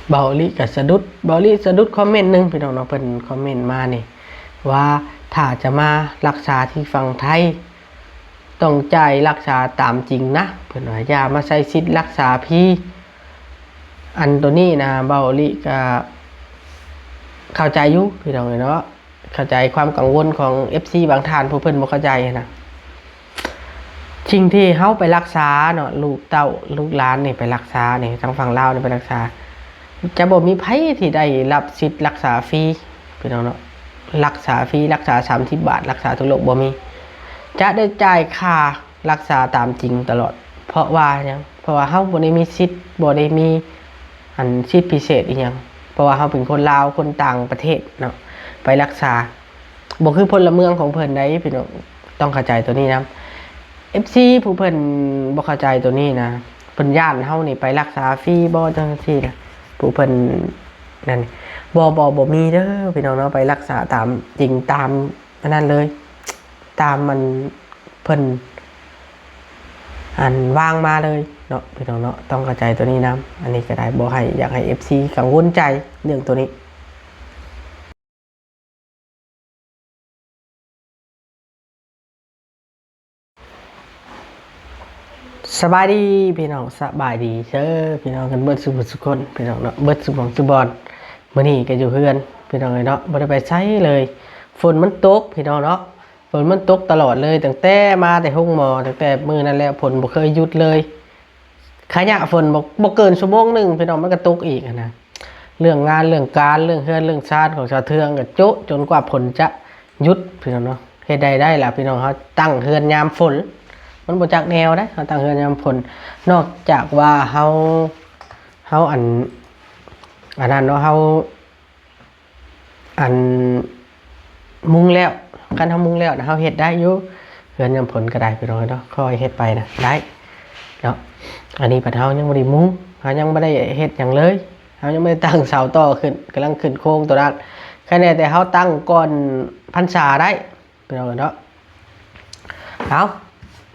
ເບົາລິກະສະດຸດ ເບົາລິສະດຸດຄອມເມັນໜຶ່ງພີ່ນ້ອງເນາະ ເພິ່ນຄອມເມັນມານີ້ວ່າ ຖ້າຈະມາລັກສາທີ່ຝັ່ງໄທ ຕ້ອງຈ່າຍລັກສາຕາມຈິງນະ ເພິ່ນວ່າ ຢ່າມາໃຊ້ສິດລັກສາຟຣີ. ອັນໂຕນີ້ນະ ເບົາລິກະເຂົ້າໃຈຢູ່ພີ່ນ້ອງເອີຍເນາະ ເຂົ້າໃຈຄວາມກັງວົນຂອງເອັຟຊີບາງທ່ານ ຜູ້ເພິ່ນບໍ່ເຂົ້າໃຈຫັ້ນນະ. ສິ່ງທີ່ເຮົາໄປລັກສາເນາະ ລູກເຕົ້າລູກຫຼານນີ້ໄປລັກສານີ້ ທາງຝັ່ງລາວນີ້ໄປລັກສາ ຈະບໍ່ມີໃຜທີ່ໄດ້ຮັບສິດລັກສາຟຣີພີ່ນ້ອງເນາະ ລັກສາຟຣີ ລັກສາສາມສິບບາດ ລັກສາທົ່ວໂລກບໍ່ມີ ຈະໄດ້ຈ່າຍຄ່າ ລັກສາຕາມຈິງຕະຫຼອດ ເພາະວ່າຫຍັງ ເພາະວ່າເຮົາບໍ່ໄດ້ມີສິດ ບໍ່ໄດ້ມີອັນສິດພິເສດອີ່ຫຍັງ ເພາະວ່າເຮົາເປັນຄົນລາວ ຄົນຕ່າງປະເທດເນາະ ໄປລັກສາ ບໍ່ຄືພົນລະເມືອງຂອງເພິ່ນໃດ໋ພີ່ນ້ອງ ຕ້ອງເຂົ້າໃຈໂຕນີ້ນຳ ເອັຟຊີຜູ້ເພິ່ນບໍ່ເຂົ້າໃຈໂຕນີ້ນະ ເພິ່ນຢ້ານເຮົານີ້ໄປລັກສາຟຣີບໍ່ ຈັ່ງຊີ້ນະ ຜູ້ເພິ່ນນັ້ນ ບໍ່ ບໍ່ ບໍ່ມີເດີພີ່ນ້ອງເນາະ ໄປລັກສາຕາມຈິງ ຕາມອັນນັ້ນເລີຍ ຕາມອັນ ເພິ່ນອັນວາງມາເລີຍເນາະ ພີ່ນ້ອງເນາະ ຕ້ອງເຂົ້າໃຈໂຕນີ້ນຳ ອັນນີ້ກະໄດ້ ບໍ່ໃຫ້ ຢາກໃຫ້ເອັຟຊີກັງວົນໃຈເລື່ອງໂຕນີ້. ສະບາຍດີພີ່ນ້ອງ ສະບາຍດີເດີພີ່ນ້ອງກັນເບິດສູ່ຜູ້ສູ່ຄົນພີ່ນ້ອງເນາະ ເບິດສູ່ໝ່ອງສູ່ບ່ອນ ມື້ນີ້ກະຢູ່ເຮືອນພີ່ນ້ອງເອີຍເນາະ ບໍ່ໄດ້ໄປໃສເລີຍ ຝົນມັນຕົກພີ່ນ້ອງເນາະ ຝົນມັນຕົກຕະຫຼອດເລີຍ ຕັ້ງແຕ່ມາແຕ່ໂຮງໝໍ ຕັ້ງແຕ່ມື້ນັ້ນແລ້ວ ຝົນບໍ່ເຄີຍຢຸດເລີຍ ໄຄຍະຝົນບໍ່ ບໍ່ເກີນຊົ່ວໂມງໜຶ່ງພີ່ນ້ອງ ມັນກະຕົກອີກຫັ້ນນະ ເລື່ອງງານເລື່ອງການ ເລື່ອງເຮືອນເລື່ອງຊານຂອງຊາວເທືອງກະໂຈະ ຈົນກວ່າຝົນຈະຢຸດພີ່ນ້ອງເນາະ ເຮັດໃດໄດ້ລະພີ່ນ້ອງ ເຮົາຕັ້ງເຮືອນຍາມຝົນ ມັນບໍ່ຈັກແນວໃດ ເຮົາຕັ້ງເຮືອນຍາມຝົນ ນອກຈາກວ່າເຮົາ ເຮົາອັນ ອັນນັ້ນເນາະ ເຮົາ ອັນ ມຸງແລ້ວ ຄັນເຮົາມຸງແລ້ວນະ ເຮົາເຮັດໄດ້ຢູ່ ເຮືອນຍາມຝົນກະໄດ້ພີ່ນ້ອງເນາະ ຄ່ອຍເຮັດໄປນະ ໄດ້ເນາະ ອັນນີ້ພັດເຮົາຍັງບໍ່ໄດ້ມຸງ ເຮົາຍັງບໍ່ໄດ້ເຮັດຫຍັງເລີຍ ເຮົາຍັງບໍ່ໄດ້ຕັ້ງເສົາຕໍ່ຂຶ້ນ ກຳລັງຂຶ້ນໂຄງໂຕນັ້ນ ຄະແນນແຕ່ເຮົາຕັ້ງກ່ອນພັນສາໄດ້ ພີ່ນ້ອງເອີຍເນາະ ເອົາ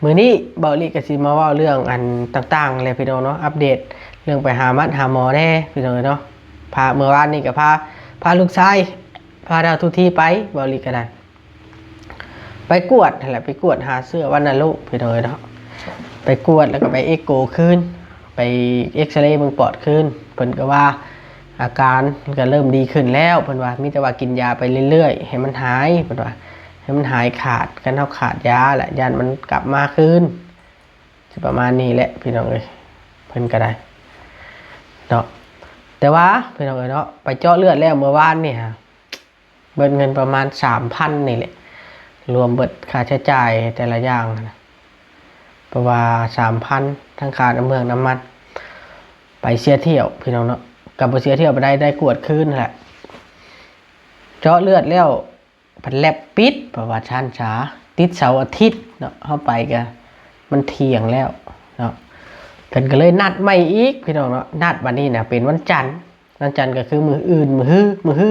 ມື້ນີ້ເບົາລິກະຊິມາເວົ້າເລື່ອງອັນຕ່າງໆແຫຼະພີ່ນ້ອງເນາະ ອັບເດດເລື່ອງໄປຫາໝັດຫາໝໍແດ່ພີ່ນ້ອງເອີຍເນາະ ພາ ເມື່ອວານນີ້ກະພາ ພາລູກຊາຍ ພາທ້າວທຸທີໄປ ເບົາລິກະໄດ້ ໄປກວດຫັ້ນແຫຼະ ໄປກວດຫາເຊື້ອວັນນະໂລກພີ່ນ້ອງເອີຍເນາະ ໄປກວດແລ້ວກະໄປເອັກໂກຄືນ ໄປເອັກສະເຣເບິ່ງປອດຄືນ ເພິ່ນກະວ່າ ອາການກະເລີ່ມດີຂຶ້ນແລ້ວ ເພິ່ນວ່າ ມີແຕ່ວ່າກິນຢາໄປເລື້ອຍໆ ໃຫ້ມັນຫາຍ ເພິ່ນວ່າ ໃຫ້ມັນຫາຍຂາດ ຄັນເຮົາຂາດຢາລະ ຢ້ານມັນກັບມາຄືນ ຊິປະມານນີ້ແຫຼະພີ່ນ້ອງເອີຍ ເພິ່ນກະໄດ້ເນາະ ແຕ່ວ່າພີ່ນ້ອງເອີຍເນາະ ໄປເຈາະເລືອດແລ້ວເມື່ອວານນີ້ຫັ້ນ ເບິດເງິນປະມານສາມພັນນີ້ແຫຼະ ລວມເບິດຄ່າໃຊ້ຈ່າຍແຕ່ລະຢ່າງຫັ້ນນະ ເພາະວ່າສາມພັນ ທັງຄ່ານ້ຳເມືອງນ້ຳມັນ ໄປເສຍຖ້ຽວພີ່ນ້ອງເນາະ ກະບໍ່ເສຍຖ້ຽວປານໃດ ໄດ້ກວດຄືນຫັ້ນແຫຼະ ເຈາະເລືອດແລ້ວ ພັດແລັບປິດ ເພາະວ່າຊັ້ນສາ ຕິດເສົາອາທິດເນາະ ເຮົາໄປກະມັນທ່ຽງແລ້ວເນາະ ເພິ່ນກະເລີຍນັດໃໝ່ອີກພີ່ນ້ອງເນາະ ນັດບາດນີ້ນະ ເປັນວັນຈັນ ວັນຈັນກະຄືມື້ອື່ນ ມື້ຮື ມື້ຮື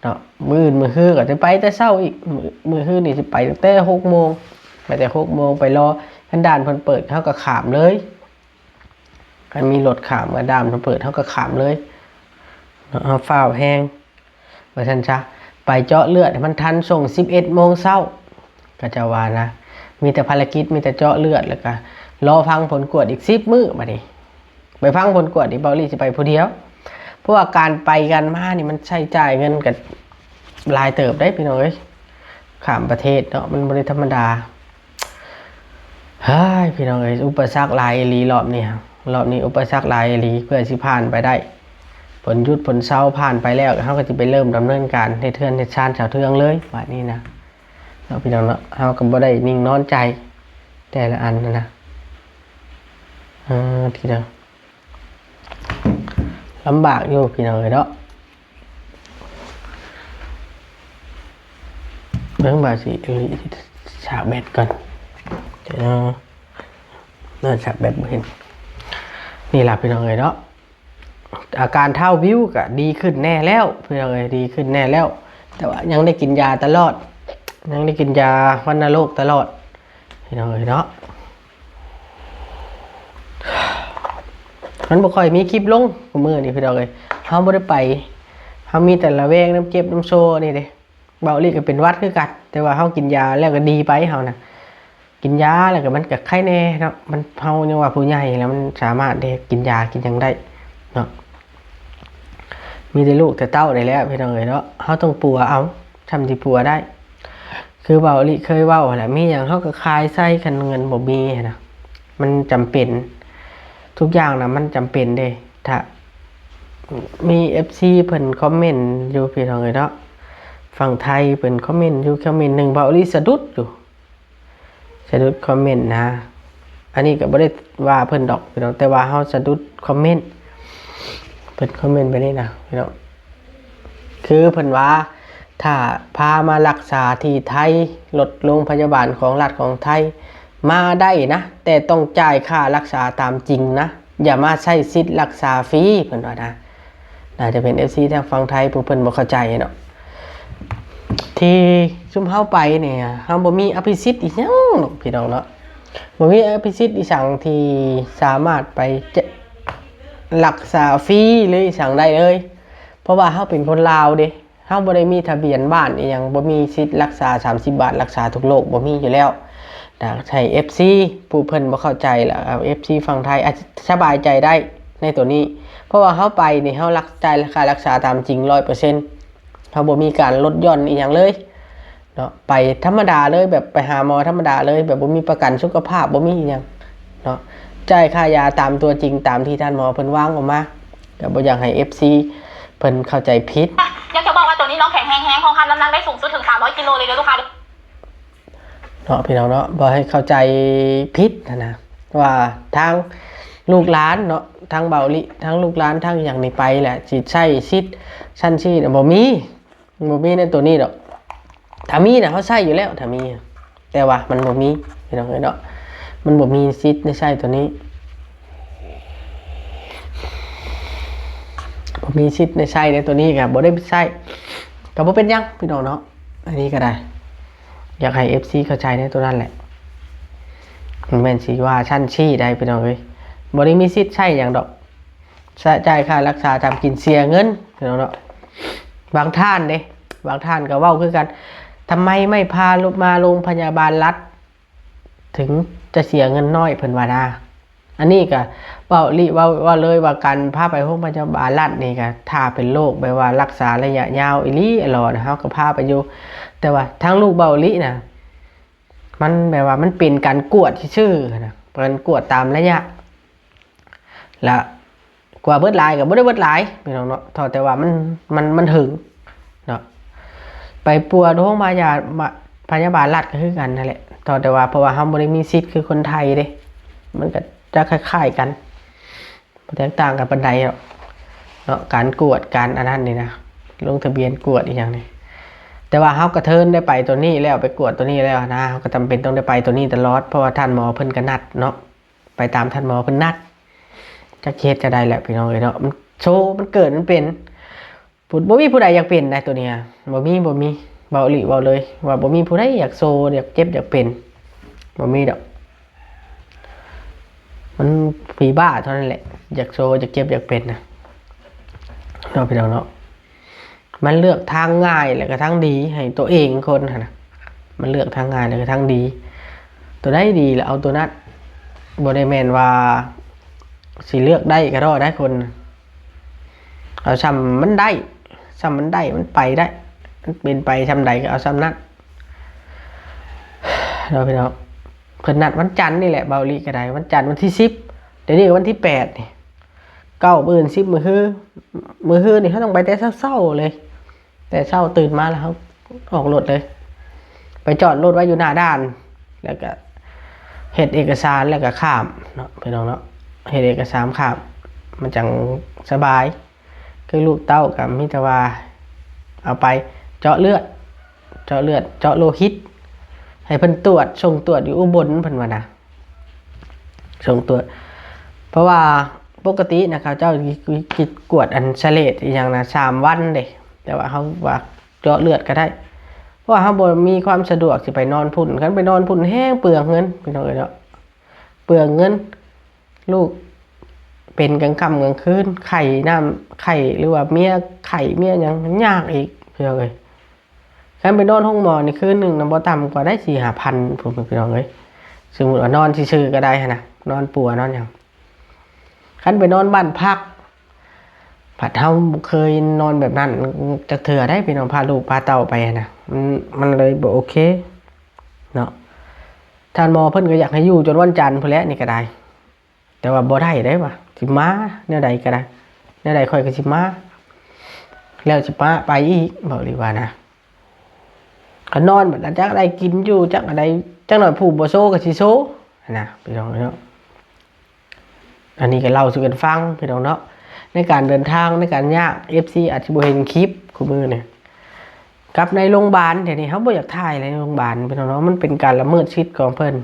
ເນາະ ມື້ອື່ນ ມື້ຮືກະຊິໄປແຕ່ເຊົ້າອີກ ມື້ ມື້ຮືນີ້ຊິໄປຕັ້ງແຕ່ຫົກໂມງ ໄປແຕ່ຫົກໂມງ ໄປລໍ ຄັນດ່ານເພິ່ນເປີດ ເຮົາກະຂ້າມເລີຍ ຄັນມີລົດຂ້າມ ຄັນດ່ານເພິ່ນເປີດ ເຮົາກະຂ້າມເລີຍເນາະ ເຮົາຟ້າວແຮງ ວ່າຊັ້ນຊະ ໄປເຈາະເລືອດໃຫ້ມັນທັນຊ່ວງສິບເອັດໂມງເຊົ້າ ເຂົາເຈົ້າວ່ານະ ມີແຕ່ພາລະກິດ ມີແຕ່ເຈາະເລືອດ ແລ້ວກະລໍຟັງຜົນກວດອີກສິບມື້ບາດນີ້ ໄປຟັງຜົນກວດນີ້ ເບົາລີຊິໄປຜູ້ດຽວ ເພາະວ່າການໄປການມານີ້ມັນໃຊ້ຈ່າຍເງິນກະຫຼາຍເຕີບເດ້ພີ່ນ້ອງເອີຍ ຂ້າມປະເທດເນາະ ມັນບໍ່ໄດ້ທຳມະດາ. ເຮີ້ຍ ພີ່ນ້ອງເອີຍ ອຸປະສັກຫຼາຍອີ່ຫຼີລອບນີ້ ລອບນີ້ອຸປະສັກຫຼາຍອີ່ຫຼີ ເພື່ອຊິຜ່ານໄປໄດ້ ຝົນຢຸດຝົນເຊົາຜ່ານໄປແລ້ວ ເຮົາກະຊິໄປເລີ່ມດຳເນີນການເຮັດເຮືອນເຮັດຊານຊາວເທືອງເລີຍບາດນີ້ນະ ເນາະ ພີ່ນ້ອງເນາະ ເຮົາກະບໍ່ໄດ້ນິ່ງນອນໃຈແຕ່ລະອັນຫັ້ນນະ ເອີ ທີ່ເດີ ລຳບາກຢູ່ພີ່ນ້ອງເອີຍເນາະ ເບິ່ງວ່າຊິ ສາກແບັດກ່ອນ ເອີ ນອນສາກແບັດບໍ່ເຫັນ ນີ້ລະພີ່ນ້ອງເອີຍເນາະ ອາການທ້າວວິວກະດີຂຶ້ນແດ່ແລ້ວ ພີ່ນ້ອງເອີຍ ດີຂຶ້ນແດ່ແລ້ວ ແຕ່ວ່າຍັງໄດ້ກິນຢາຕະຫຼອດ ຍັງໄດ້ກິນຢາວັນນະໂລກຕະຫຼອດ ພີ່ນ້ອງເອີຍເນາະ. ມັນບໍ່ຄ່ອຍມີຄລິບລົງມື້ນີ້ພີ່ນ້ອງເອີຍ ເຮົາບໍ່ໄດ້ໄປ ເຮົາມີແຕ່ລະແວງນຳເຈັບນຳໂຊນີ້ເດ້. ເບົາອີ່ຫຼີກໍເປັນຫວັດຄືກັນ ແຕ່ວ່າເຮົາກິນຢາແລ້ວກໍດີໄປ ເຮົານະ ກິນຢາແລ້ວກໍມັນກໍໄຄແດ່ເນາະ ມັນ ເຮົາຍັງວ່າຜູ້ໃຫຍ່ແລ້ວ ມັນສາມາດເດ້ ກິນຢາກິນຫຍັງໄດ້ເນາະ. ມີແຕ່ລູກແຕ່ເຕົ້ານີ້ແຫຼະພີ່ນ້ອງເອີຍເນາະ ເຮົາຕ້ອງປົວເອົາ ຊ່ຳຊິປົວໄດ້. ຄືເບົາອີ່ຫຼີເຄີຍເວົ້າຫັ້ນແຫຼະ ມີຫຍັງເຮົາກໍຂາຍໃສ່ ຄັນເງິນບໍ່ມີຫັ້ນນະ ມັນຈຳເປັນ ທຸກຢ່າງນະມັນຈຳເປັນເດ້. ຖ້າມີເອັຟຊີເພິ່ນຄອມເມັນຢູ່ພີ່ນ້ອງເອີຍເນາະ ຝັ່ງໄທເພິ່ນຄອມເມັນຢູ່ ຄອມເມັນໜຶ່ງ ເບົາອີ່ຫຼີສະດຸດຢູ່ ສະດຸດຄອມເມັນນະ. ອັນນີ້ກໍບໍ່ໄດ້ວ່າເພິ່ນດອກພີ່ນ້ອງ ແຕ່ວ່າເຮົາສະດຸດຄອມເມັນ ເພິ່ນຄອມເມັນໄປນີ້ນະພີ່ນ້ອງ ຄືເພິ່ນວ່າ ຖ້າພາມາລັກສາທີ່ໄທ ລົດໂຮງພະຍາບານຂອງລັດຂອງໄທມາໄດ້ນະ ແຕ່ຕ້ອງຈ່າຍຄ່າລັກສາຕາມຈິງນະ ຢ່າມາໃຊ້ສິດລັກສາຟຣີ ເພິ່ນວ່ານະ. ໜ້າຈະເປັນເອັຟຊີທາງຝັ່ງໄທ ຜູ້ເພິ່ນບໍ່ເຂົ້າໃຈເນາະ ທີ່ຊຸມເຮົາໄປນີ້ ເຮົາບໍ່ມີອະພິສິດອີຫຍັງດອກພີ່ນ້ອງເນາະ ບໍ່ມີອະພິສິດອີຫຍັງທີ່ສາມາດໄປ ຈະ ລັກສາຟຣີ ຫຼື ອີຫຍັງໄດ້ເລີຍ ເພາະວ່າເຮົາເປັນຄົນລາວເດ້ ເຮົາບໍ່ໄດ້ມີທະບຽນບ້ານອີຫຍັງ ບໍ່ມີສິດລັກສາສາມສິບບາດ ລັກສາທຸກໂລກ ບໍ່ມີຢູ່ແລ້ວ. ຢາກໃຫ້ເອັຟຊີຜູ້ເພິ່ນບໍ່ເຂົ້າໃຈ ແລະ ເອັຟຊີຝັ່ງໄທອາດສະບາຍໃຈໄດ້ໃນໂຕນີ້ ເພາະວ່າເຮົາໄປນີ້ ເຮົາລັກ ຈ່າຍຄ່າລັກສາຕາມຈິງຮ້ອຍເປີເຊັນ ເຮົາບໍ່ມີການລົດຢ່ອນອີຫຍັງເລີຍເນາະ ໄປທຳມະດາເລີຍ ແບບໄປຫາໝໍທຳມະດາເລີຍ ແບບບໍ່ມີປະກັນສຸຂະພາບ ບໍ່ມີອີຫຍັງເນາະ ຈ່າຍຄ່າຢາຕາມຕົວຈິງ ຕາມທີ່ທ່ານໝໍເພິ່ນວາງອອກມາ. ກໍບໍ່ຢາກໃຫ້ເອັຟຊີເພິ່ນເຂົ້າໃຈຜິດ. ຢາກຈະບອກວ່າໂຕນີ້ນ້ອງແຂງແຮງແຮງ ເຮົາຮັບນ້ຳໜັກໄດ້ສູງສຸດເຖິງສາມຮ້ອຍກິໂລເລີຍເດີລູກຄ້າເດີ ເນາະພີ່ນ້ອງເນາະ ບໍ່ໃຫ້ເຂົ້າໃຈຜິດຫັ້ນນະ ວ່າທາງລູກຫຼານເນາະ ທາງເບົາອີ່ຫຼີ ທາງລູກຫຼານ ທາງອີ່ຫຍັງນີ້ໄປແຫຼະ ຊິໃຊ້ສິດຊັ້ນຊີ້ນະ ບໍ່ມີ ບໍ່ມີໃນໂຕນີ້ດອກ. ຖ້າມີນະ ເຮົາໃຊ້ຢູ່ແລ້ວ ຖ້າມີ ແຕ່ວ່າມັນບໍ່ມີ ພີ່ນ້ອງເອີຍເນາະ ມັນບໍ່ມີສິດໄດ້ໃຊ້ໂຕນີ້ ບໍ່ມີສິດໄດ້ໃຊ້ໃນໂຕນີ້ ກໍບໍ່ໄດ້ໃຊ້ ກໍບໍ່ເປັນຫຍັງພີ່ນ້ອງເນາະ. ອັນນີ້ກໍໄດ້ ຢາກໃຫ້ເອັຟຊີເຂົ້າໃຈໃນໂຕນັ້ນແຫຼະ ບໍ່ແມ່ນຊິວ່າຊັ້ນຊີ້ໄດ້ພີ່ນ້ອງເອີຍ ບໍ່ໄດ້ມີສິດໃຊ້ຫຍັງດອກ. ໃຊ້ຈ່າຍຄ່າລັກສາຕາມຈິງ ເສຍເງິນພີ່ນ້ອງເນາະ. ບາງທ່ານເດ້ ບາງທ່ານກໍເວົ້າຄືກັນ ທຳໄມໄມ່ພາມາໂຮງພະຍາບານລັດ ເຖິງຈະເສຍເງິນນ້ອຍ ເພິ່ນວ່ານະ. ອັນນີ້ກໍເວົ້າອີ່ຫຼີ ເວົ້າ ເວົ້າເລີຍວ່າ ການພາໄປໂຮງພະຍາບານລັດນີ້ ກໍຖ້າເປັນໂລກແບບວ່າລັກສາໄລຍະຍາວອີ່ຫຼີ ອາຫຼໍນະ ເຮົາກໍພາໄປຢູ່ ແຕ່ວ່າທາງລູກເວົ້າອີ່ຫຼີນະ ມັນແບບວ່າມັນເປັນການກວດຊື່ໆນະ ການກວດຕາມໄລຍະ ລະກວ່າເບິດຫຼາຍກໍບໍ່ໄດ້ເບິດຫຼາຍພີ່ນ້ອງເນາະ ເທົ່າແຕ່ວ່າມັນ ມັນ ມັນເຖິງເນາະ. ໄປປົວໂຮງພະຍາ ພະຍາບານລັດກໍຄືກັນນັ້ນແຫຼະ ເທົ່າແຕ່ວ່າ ເພາະວ່າເຮົາບໍ່ໄດ້ມີສິດຄືຄົນໄທເດ້ ມັນກໍຈະຄ້າຍໆກັນ ບໍ່ແຕກຕ່າງກັນປານໃດດອກເນາະ ການກວດ ການອັນນັ້ນນີ້ນະ ລົງທະບຽນກວດອີ່ຫຍັງນີ້. ແຕ່ວ່າເຮົາກະເທີນໄດ້ໄປໂຕນີ້ແລ້ວ ໄປກວດໂຕນີ້ແລ້ວນະ ເຮົາກໍຈຳເປັນຕ້ອງໄດ້ໄປໂຕນີ້ຕະຫຼອດ ເພາະວ່າທ່ານໝໍເພິ່ນກໍນັດເນາະ ໄປຕາມທ່ານໝໍເພິ່ນນັດ ຈັກຊິເຮັດຈັ່ງໃດແຫຼະພີ່ນ້ອງເອີຍເນາະ. ມັນໂຊ ມັນເກີດ ມັນເປັນ ບໍ່ມີຜູ້ໃດຢາກເປັນໃດໂຕນີ້ ບໍ່ມີ ບໍ່ມີ ເວົ້າອີ່ຫຼີ ເວົ້າເລີຍວ່າບໍ່ມີຜູ້ໃດຢາກໂຊ ຢາກເຈັບ ຢາກເປັນ ບໍ່ມີດອກ. ມັນຜີບ້າເທົ່ານັ້ນແຫຼະ ຢາກໂຊ ຢາກເຈັບ ຢາກເປັນນະເນາະ ພີ່ນ້ອງເນາະ. ມັນເລືອກທາງງ່າຍ ແລະກະທາງດີໃຫ້ໂຕເອງ ຄົນຫັ້ນນະ ມັນເລືອກທາງງ່າຍ ແລະກະທາງດີ ໂຕໃດດີລະເອົາໂຕນັ້ນ ບໍ່ໄດ້ແມ່ນວ່າຊິເລືອກໄດ້ກະເທາະໄດ໋ ຄົນ ເອົາຊ່ຳມັນໄດ້ ຊ່ຳມັນໄດ້ ມັນໄປໄດ້ ມັນເປັນໄປຊ່ຳໃດກໍເອົາຊ່ຳນັ້ນເນາະພີ່ນ້ອງ. ເພິ່ນນັດວັນຈັນນີ້ແຫຼະ ເບົາອີ່ຫຼີກໍໄດ້ ວັນຈັນວັນທີສິບ ດຽວນີ້ວັນທີແປດນີ້ ເກົ້າ ມື້ອື່ນ ສິບ ມື້ຮື ມື້ຮືນີ້ເຮົາຕ້ອງໄປແຕ່ເຊົ້າໆເລີຍ ແຕ່ເຊົ້າຕື່ນມາແລ້ວເຮົາອອກລົດເລີຍ ໄປຈອດລົດໄວ້ຢູ່ໜ້າດ່ານ ແລ້ວກໍເຮັດເອກະສານ ແລ້ວກໍຂ້າມເນາະ ພີ່ນ້ອງເນາະ ເຮັດເອກະສານຂ້າມ ມັນຈັ່ງສະບາຍ. ຄືລູກເຕົ້າກໍມີແຕ່ວ່າເອົາໄປເຈາະເລືອດ ເຈາະເລືອດ ເຈາະໂລຫິດ ໃຫ້ເພິ່ນຕວດ ສົ່ງຕວດຢູ່ອຸບົນ ເພິ່ນວ່ານະ ສົ່ງຕວດ ເພາະວ່າປົກກະຕິນະ ເຂົາເຈົ້າກວດອັນສະເລດອີ່ຫຍັງນະ ສາມວັນເດ້ ແຕ່ວ່າເຮົາວ່າເຈາະເລືອດກໍໄດ້ ເພາະວ່າເຮົາບໍ່ມີຄວາມສະດວກຊິໄປນອນພຸ້ນ ຄັນໄປນອນພຸ້ນແຮງເປືອງເງິນ ພີ່ນ້ອງເອີຍເນາະ ເປືອງເງິນ ລູກ ເປັນກາງຄ່ຳກາງຄືນ ໄຂ້ນ້ຳ ໄຂ້ ຫຼືວ່າເມຍໄຂ້ເມຍຫຍັງ ມັນຍາກອີກ ພີ່ນ້ອງເອີຍ. ຄັນໄປນອນໂຮງໝໍນີ້ຄືນໜຶ່ງນະ ບໍ່ຕ່ຳກວ່າໄດ້ສີ່ຫ້າພັນພຸ້ນ ພີ່ນ້ອງເອີຍ. ສົມມຸດວ່ານອນຊື່ໆກໍໄດ້ຫັ້ນນະ ນອນປົວນອນຫຍັງ. ຄັນໄປນອນບ້ານພັກ ພັດເຮົາບໍ່ເຄີຍນອນແບບນັ້ນຈັກເທື່ອໃດ໋ ພີ່ນ້ອງ ພາລູກພາເຕົ້າໄປຫັ້ນນະ ມັນ ມັນເລີຍບໍ່ໂອເຄເນາະ. ທ່ານໝໍເພິ່ນກໍຢາກໃຫ້ຢູ່ຈົນວັນຈັນພຸ້ນແຫຼະ ນີ້ກໍໄດ້ ແຕ່ວ່າບໍ່ໄດ້ເດ້ວ່າ ຊິມາແນວໃດກໍໄດ້ ແນວໃດຂ້ອຍກໍຊິມາ ແລ້ວຊິປະໄປອີກ ເວົ້າອີ່ຫຼີວ່ານະ. ຄັນນອນບັດນັ້ນຈັກໄດ້ກິນຢູ່ ຈັກໄດ້ ຈັກໜ້ອຍຜູ້ບໍ່ໂຊກໍຊິໂຊຫັ້ນນະ ພີ່ນ້ອງເອີຍເນາະ. ອັນນີ້ກໍເລົ່າສູ່ກັນຟັງ ພີ່ນ້ອງເນາະ ໃນການເດີນທາງ ໃນການຍາກ ເອັຟຊີ ອາດຊິບໍ່ເຫັນຄລິບຄູ່ມື້ນີ້ ກັບໃນໂຮງບານ. ດຽວນີ້ເຮົາບໍ່ຢາກຖ່າຍໃນໂຮງບານ ພີ່ນ້ອງເນາະ ມັນເປັນການລະເມີດສິດຂອງເພິ່ນ.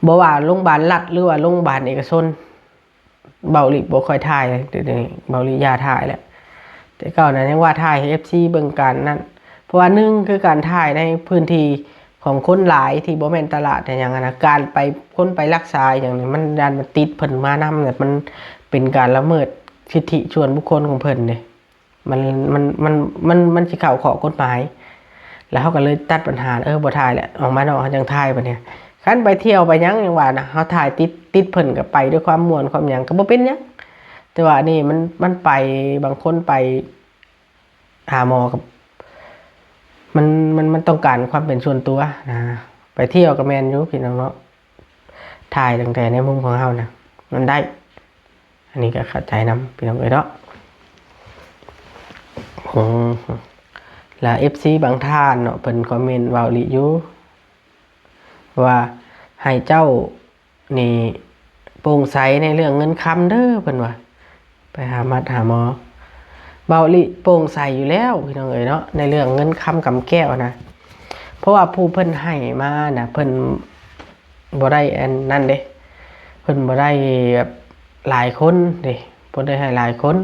ບໍ່ວ່າໂຮງບານລັດ ຫຼືວ່າໂຮງບານເອກະຊົນ ເບົາຫຼີບໍ່ຄ່ອຍຖ່າຍ ດຽວນີ້ເບົາຫຼີຢ່າຖ່າຍແລ້ວ. ແຕ່ເກົ່ານັ້ນຍັງວ່າຖ່າຍໃຫ້ເອັຟຊີເບິ່ງການນັ້ນ ເພາະວ່າໜຶ່ງຄືການຖ່າຍໃນພື້ນທີ່ຂອງຄົນຫຼາຍທີ່ບໍ່ແມ່ນຕະຫຼາດຫຍັງຫັ້ນນະ ການໄປ ຄົນໄປລັກສາຫຍັງນີ້ ມັນຢ້ານມັນຕິດເພິ່ນມານຳ ແລ້ວມັນເປັນການລະເມີດສິດທິສ່ວນບຸກຄົນຂອງເພິ່ນເດ້. ມັນ ມັນ ມັນ ມັນ ມັນຊິເຂົ້າຂໍ້ກົດໝາຍ ແລ້ວເຮົາກໍເລີຍຕັດບັນຫາ ເອີ ບໍ່ຖ່າຍແຫຼະ ອອກມານອກເຮົາຈັ່ງຖ່າຍບັດນີ້. ຄັນໄປທ່ຽວໄປຫຍັງ ຫຍັງວ່ານະ ເຮົາຖ່າຍຕິດ ຕິດເພິ່ນກໍໄປດ້ວຍຄວາມມ່ວນຄວາມຫຍັງກໍບໍ່ເປັນຫຍັງ. ແຕ່ວ່າອັນນີ້ມັນ ມັນໄປ ບາງຄົນໄປຫາໝໍກໍ ມັນ ມັນ ມັນຕ້ອງການຄວາມເປັນສ່ວນຕົວນະ. ໄປທ່ຽວກໍແມ່ນຢູ່ ພີ່ນ້ອງເນາະ ຖ່າຍຕັ້ງແຕ່ໃນມຸມຂອງເຮົານະ ມັນໄດ້. ອັນນີ້ກໍເຂົ້າໃຈນຳ ພີ່ນ້ອງເອີຍເນາະ. ອືມ ແລ້ວເອັຟຊີບາງທ່ານເນາະ ເພິ່ນຄອມເມັນເວົ້າອີ່ຫຼີຢູ່ວ່າ ໃຫ້ເຈົ້ານີ້ໂປ່ງໃສໃນເລື່ອງເງິນຄຳເດີ ເພິ່ນວ່າ ໄປຫາໝໍ ຫາໝໍ. ເບົາອີ່ຫຼີໂປ່ງໃສຢູ່ແລ້ວ ພີ່ນ້ອງເອີຍເນາະ ໃນເລື່ອງເງິນຄຳກຳແກ້ວນະ ເພາະວ່າຜູ້ເພິ່ນໃຫ້ມານະ ເພິ່ນ ບໍ່ໄດ້ອັນນັ້ນເດ້ ເພິ່ນບໍ່ໄດ້ແບບຫຼາຍຄົນເດ້ ບໍ່ໄດ້ໃຫ້ຫຼາຍຄົນ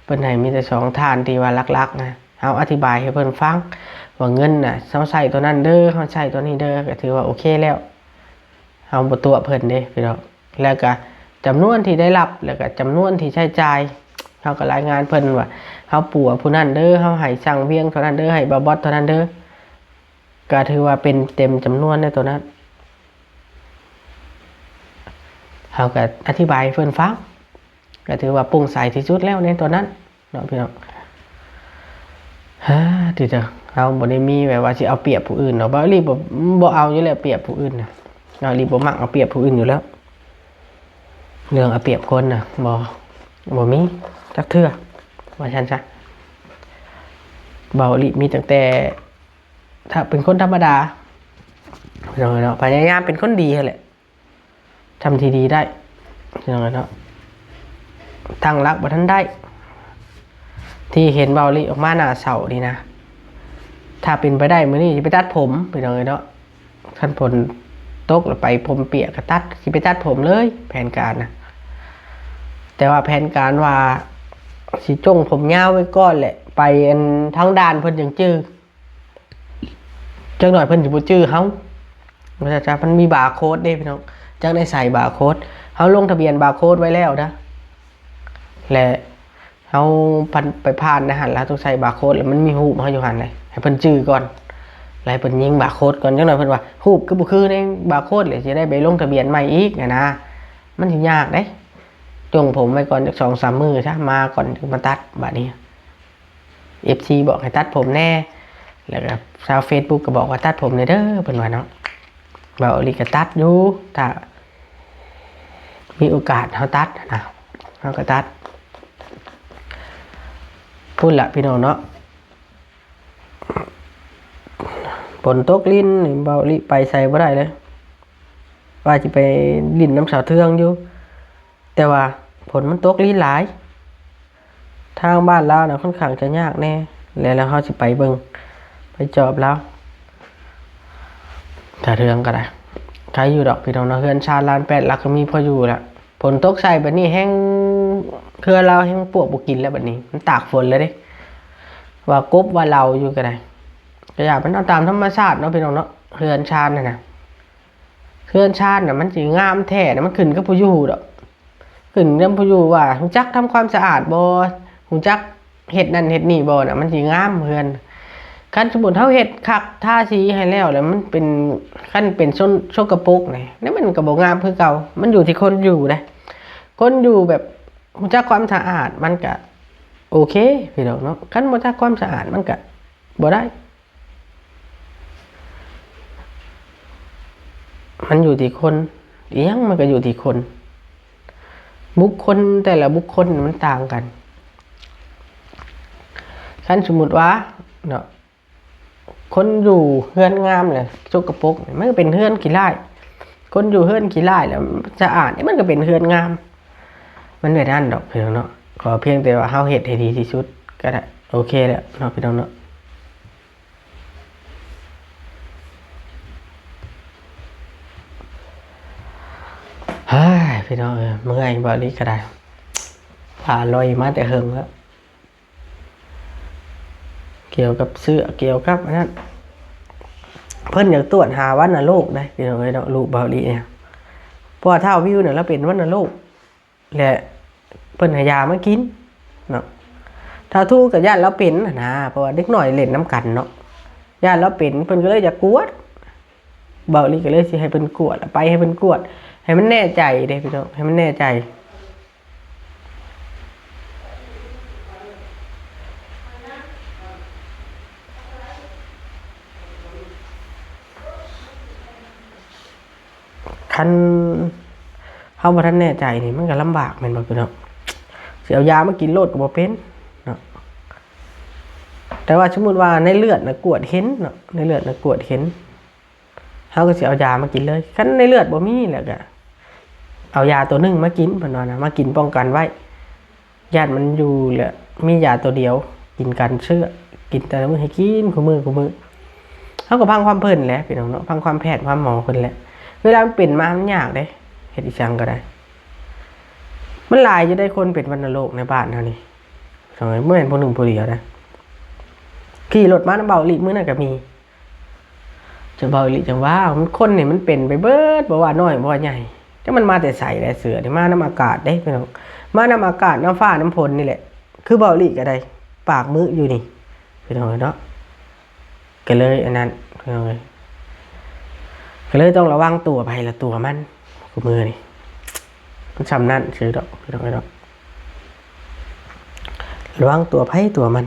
ເພິ່ນໃຫ້ມີແຕ່ສອງທ່ານທີ່ວ່າຫຼັກໆນະ. ເຮົາອະທິບາຍໃຫ້ເພິ່ນຟັງວ່າເງິນນະ ເຮົາໃຊ້ຕົວນັ້ນເດີ ເຮົາໃຊ້ຕົວນີ້ເດີ ກໍຖືວ່າໂອເຄແລ້ວ ເຮົາບໍ່ຕົວະເພິ່ນເດ້ພີ່ນ້ອງ. ແລ້ວກໍຈຳນວນທີ່ໄດ້ຮັບ ແລ້ວກໍຈຳນວນທີ່ໃຊ້ຈ່າຍ ເຮົາກໍລາຍງານເພິ່ນວ່າ ເຮົາປົວຜູ້ນັ້ນເດີ ເຮົາໃຫ້ຊ່າງວຽງເທົ່ານັ້ນເດີ ໃຫ້ບ່າວບອດເທົ່ານັ້ນເດີ ກໍຖືວ່າເປັນເຕັມຈຳນວນໃນຕົວນັ້ນ. ເຮົາກໍອະທິບາຍໃຫ້ເພິ່ນຟັງ ກໍຖືວ່າໂປ່ງໃສທີ່ສຸດແລ້ວໃນຕົວນັ້ນເນາະ ພີ່ນ້ອງ. ຮາ ຕິເດີ ເຮົາບໍ່ໄດ້ມີແບບວ່າຊິເອົາປຽບຜູ້ອື່ນເນາະ ເບົາອີ່ຫຼີບໍ່ ບໍ່ເອົາຢູ່ແລ້ວປຽບຜູ້ອື່ນນະ ເບົາອີ່ຫຼີບໍ່ມັກເອົາປຽບຜູ້ອື່ນຢູ່ແລ້ວ. ເລື່ອງເອົາປຽບຄົນນະ ບໍ່ ບໍ່ມີຈັກເທື່ອ ວ່າຊັ້ນຊະ. ເບົາອີ່ຫຼີມີຕັ້ງແຕ່ ຖ້າເປັນຄົນທຳມະດາ ພີ່ນ້ອງເນາະ ພະຍາຍາມເປັນຄົນດີຫັ້ນແຫຼະ ທຳທີ່ດີໄດ້ ພີ່ນ້ອງເນາະ. ຕັ້ງຫຼັກບໍ່ທັນໄດ້ ທີ່ເຫັນເບົາລີອອກມາໜ້າເສົ້ານີ້ນະ ຖ້າເປັນໄປໄດ້ມື້ນີ້ຊິໄປຕັດຜົມ ພີ່ນ້ອງເນາະ. ຄັນຝົນຕົກແລ້ວໄປຜົມປຽກກໍຕັດ ຊິໄປຕັດຜົມເລີຍ ແຜນການນະ. ແຕ່ວ່າແຜນການວ່າຊິຈົ່ງຜົມຍາວໄວ້ກ່ອນແຫຼະ ໄປອັນທາງດ່ານເພິ່ນຈັ່ງຈື່. ຈັກໜ້ອຍເພິ່ນຊິບໍ່ຈື່ເຮົາ ວ່າຊັ້ນຊະ. ມັນມີບາໂຄດເດ້ພີ່ນ້ອງ ຈັກໄດ້ໃສ່ບາໂຄດ ເຮົາລົງທະບຽນບາໂຄດໄວ້ແລ້ວນະ ແລະ ເຮົາຜ່ານ ໄປຜ່ານໃນຫັ້ນ ແລ້ວເຮົາຕ້ອງໃສ່ບາໂຄດ ແລ້ວມັນມີຮູບເຮົາຢູ່ຫັ້ນເດ້ ໃຫ້ເພິ່ນຈື່ກ່ອນ ແລ້ວໃຫ້ເພິ່ນຍິງບາໂຄດກ່ອນ. ຈັກໜ້ອຍເພິ່ນວ່າ ຮູບຄືບໍ່ຄືໃນບາໂຄດ ແລ້ວຊິໄດ້ໄປລົງທະບຽນໃໝ່ອີກຫັ້ນນະ ມັນຊິຍາກເດ້. ຈົ່ງຜົມໄວ້ກ່ອນຈັກສອງສາມມື້ຊະ ມາກ່ອນຈຶ່ງມາຕັດ ບາດນີ້ ເອັຟຊີບອກໃຫ້ຕັດຜົມແດ່ ແລ້ວກໍຊາວເຟສບຸກກໍບອກວ່າຕັດຜົມແດ່ເດີ ເພິ່ນວ່າເນາະ. ເວົ້າອີ່ຫຼີກໍຕັດຢູ່ ຖ້າມີໂອກາດເຮົາຕັດນະ ເຮົາກໍຕັດ. ພຸ້ນລະພີ່ນ້ອງເນາະ ຝົນຕົກລິນນີ້ ເບົາອີ່ຫຼີໄປໃສບໍ່ໄດ້ເລີຍ ວ່າຊິໄປຫຼິ້ນນຳສາວເທືອງຢູ່ ແຕ່ວ່າຝົນມັນຕົກລິນຫຼາຍ ທາງບ້ານລາວນະຂ້ອນຂ້າງຈະຍາກແດ່ ແລ້ວ ແລ້ວເຮົາຊິໄປເບິ່ງ ໄປຈອບລາວ. ສາວເທືອງກໍໄດ້ ໄກຢູ່ດອກພີ່ນ້ອງເນາະ ເຮືອນຊານລານແປດຫຼັກກໍມີພໍຢູ່ລະ. ຝົນຕົກໃສ່ບາດນີ້ແຮ່ງ ເຮືອນລາວແຮ່ງປວກບໍ່ກິນແລ້ວ ບາດນີ້ມັນຕາກຝົນແລ້ວເດ້. ວ່າກົບວ່າເລົາຢູ່ກໍໄດ້ ກໍຢ່າ ມັນເອົາຕາມທຳມະຊາດເນາະພີ່ນ້ອງເນາະ ເຮືອນຊານຫັ້ນນະ. ເຮືອນຊານນະ ມັນຊິງາມແທ້ນະ ມັນຂຶ້ນກັບຜູ້ຢູ່ດອກ. ຂຶ້ນນຳຜູ້ຢູ່ວ່າຮູ້ຈັກທຳຄວາມສະອາດບໍ່, ຮູ້ຈັກເຮັດນັ້ນເຮັດນີ້ບໍ່ນະ, ມັນຊິງາມເຮືອນ. ຄັນສົມມຸດເຮົາເຮັດຄັກ ທາສີໃຫ້ແລ້ວ ແລ້ວມັນເປັນ, ຄັນເປັນຊົນ ສົກກະປົກນີ້ ແລ້ວມັນກໍບໍ່ງາມຄືເກົ່າ. ມັນຢູ່ທີ່ຄົນຢູ່ເດ້. ຄົນຢູ່ແບບຮູ້ຈັກຄວາມສະອາດ ມັນກະໂອເຄພີ່ນ້ອງເນາະ. ຄັນບໍ່ຈັກຄວາມສະອາດ ມັນກະບໍ່ໄດ້. ມັນຢູ່ທີ່ຄົນ, ອີ່ຫຍັງມັນກໍຢູ່ທີ່ຄົນ. ບຸກຄົນແຕ່ລະບຸກຄົນມັນຕ່າງກັນ. ຄັນສົມມຸດວ່າເນາະ ຄົນຢູ່ເຮືອນງາມແຫຼະ ສົກກະປົກ ມັນກໍເປັນເຮືອນຂີ້ລ້າຍ. ຄົນຢູ່ເຮືອນຂີ້ລ້າຍແລ້ວສະອາດ ມັນກໍເປັນເຮືອນງາມ. ມັນແບບນັ້ນດອກພີ່ນ້ອງເນາະ. ຂໍພຽງແຕ່ວ່າເຮົາເຮັດໃຫ້ດີທີ່ສຸດກໍໄດ້ ໂອເຄແລ້ວເນາະ ພີ່ນ້ອງເນາະ. ເຮີ້ຍ ພີ່ນ້ອງເອີຍ ເມື່ອຍ ເວົ້າອີ່ຫຼີກໍໄດ້. ພາລອຍມາແຕ່ເຫິງແລ້ວ ກ່ຽວກັບເຊື້ອ ກ່ຽວກັບອັນນັ້ນ. ເພິ່ນຢາກຕວດຫາວັນນະໂລກໄດ໋ ພີ່ນ້ອງເອີຍເນາະ ລູກເບົາອີ່ຫຼີນີ້. ເພາະວ່າທ້າວວິວນະ ລາວເປັນວັນນະໂລກ ແລະ ເພິ່ນໃຫ້ຢາມາກິນເນາະ. ທ້າວທູກໍຢ້ານລາວເປັນຫັ້ນນາ ເພາະວ່າເດັກນ້ອຍຫຼິ້ນນຳກັນເນາະ, ຢ້ານລາວເປັນ ເພິ່ນກໍເລີຍຢາກກວດ. ເບົາອີ່ຫຼີກໍເລີຍຊິໃຫ້ເພິ່ນກວດ ໄປໃຫ້ເພິ່ນກວດ ໃຫ້ມັນແນ່ໃຈເດ້ພີ່ນ້ອງ ໃຫ້ມັນແນ່ໃຈ. ຄັນເຮົາບໍ່ທັນແນ່ໃຈນີ້ ມັນກໍລຳບາກແມ່ນບໍ່ພີ່ນ້ອງ? ຊິເອົາຢາມາກິນໂລດກໍບໍ່ເປັນເນາະ. ແຕ່ວ່າສົມມຸດວ່າໃນເລືອດນະກວດເຫັນເນາະ, ໃນເລືອດນະກວດເຫັນ ເຮົາກໍຊິເອົາຢາມາກິນເລີຍ. ຄັນໃນເລືອດບໍ່ມີແລ້ວກໍເອົາຢາຕົວໜຶ່ງມາກິນ ເພິ່ນວ່ານະ, ມາກິນປ້ອງກັນໄວ້. ຢ້ານມັນຢູ່ແລ້ວມີຢາຕົວດຽວ ກິນກັນເຊື້ອ ກິນແຕ່ລະມື້ ໃຫ້ກິນຄູ່ມື້ ຄູ່ມື້. ເຮົາກໍຟັງຄວາມເພິ່ນແຫຼະພີ່ນ້ອງເນາະ, ຟັງຄວາມແພດຄວາມໝໍເພິ່ນແຫຼະ. ເວລາມັນເປັນມາມັນຍາກເດ້ ເຮັດອີ່ຫຍັງກໍໄດ້. ມັນຫຼາຍຢູ່ໄດ໋ ຄົນເປັນວັນນະໂລກໃນບ້ານເຮົານີ້ ພີ່ນ້ອງເອີຍ, ບໍ່ແມ່ນຜູ້ໜຶ່ງຜູ້ດຽວນະ. ຂີ່ລົດມານຳເບົາອີ່ຫຼີມື້ນັ້ນກໍມີ. ຈະເວົ້າອີ່ຫຼີຈັ່ງວ່າ ມັນ ຄົນນີ້ມັນເປັນໄປເບິດ ບໍ່ວ່ານ້ອຍບໍ່ວ່າໃຫຍ່. ຈັກມັນມາແຕ່ໃສແຫຼະ ເຊື້ອນີ້ມານຳອາກາດເດ້ພີ່ນ້ອງ, ມານຳອາກາດ ນຳຟ້ານຳຝົນນີ້ແຫຼະ. ຄືເບົາອີ່ຫຼີກໍໄດ້ ປາກມືຢູ່ນີ້ພີ່ນ້ອງເອີຍເນາະ. ກໍເລີຍອັນນັ້ນພີ່ນ້ອງເອີຍ, ກໍເລີຍຕ້ອງລະວັງຕົວໃຜລະຕົວມັນ. ຄູ່ມື້ນີ້ມັນຊ່ຳນັ້ນຊື່ດອກພີ່ນ້ອງເອີຍເນາະ, ລະວັງຕົວໃຜຕົວມັນ.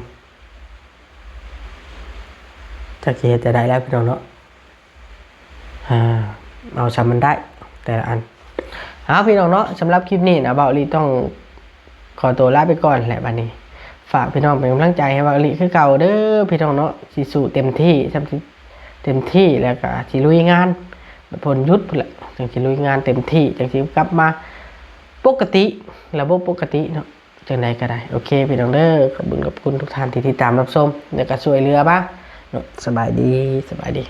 ຈັກຊິເຮັດຈັ່ງໃດແລ້ວພີ່ນ້ອງເນາະ, ເອົາຊ່ຳມັນໄດ້ແຕ່ລະອັນ. ເອົາພີ່ນ້ອງເນາະ, ສຳລັບຄລິບນີ້ນະ ເບົາອີ່ຫຼີຕ້ອງຂໍຕົວລາໄປກ່ອນແຫຼະ. ບັດນີ້ຝາກພີ່ນ້ອງເປັນກຳລັງໃຈໃຫ້ເບົາອີ່ຫຼີຄືເກົ່າເດີພີ່ນ້ອງເນາະ, ຊິສູ້ເຕັມທີ່ ຊ່ຳຊິເຕັມທີ່ ແລ້ວກໍຊິລຸຍງານ ພົ້ນຢຸດພຸ້ນແຫຼະ ຈັ່ງຊິລຸຍງານເຕັມທີ່ ຈັ່ງຊິກັບມາປົກກະຕິ ລະບົບປົກກະຕິເນາະ. ຈັ່ງໃດກໍໄດ້ ໂອເຄພີ່ນ້ອງເດີ, ຂອບຄຸນ ຂອບຄຸນທຸກທ່ານທີ່ຕິດຕາມຮັບຊົມ ແລ້ວກໍຊ່ວຍເຫຼືອມາເນາະ. ສະບາຍດີ ສະບາຍດີ.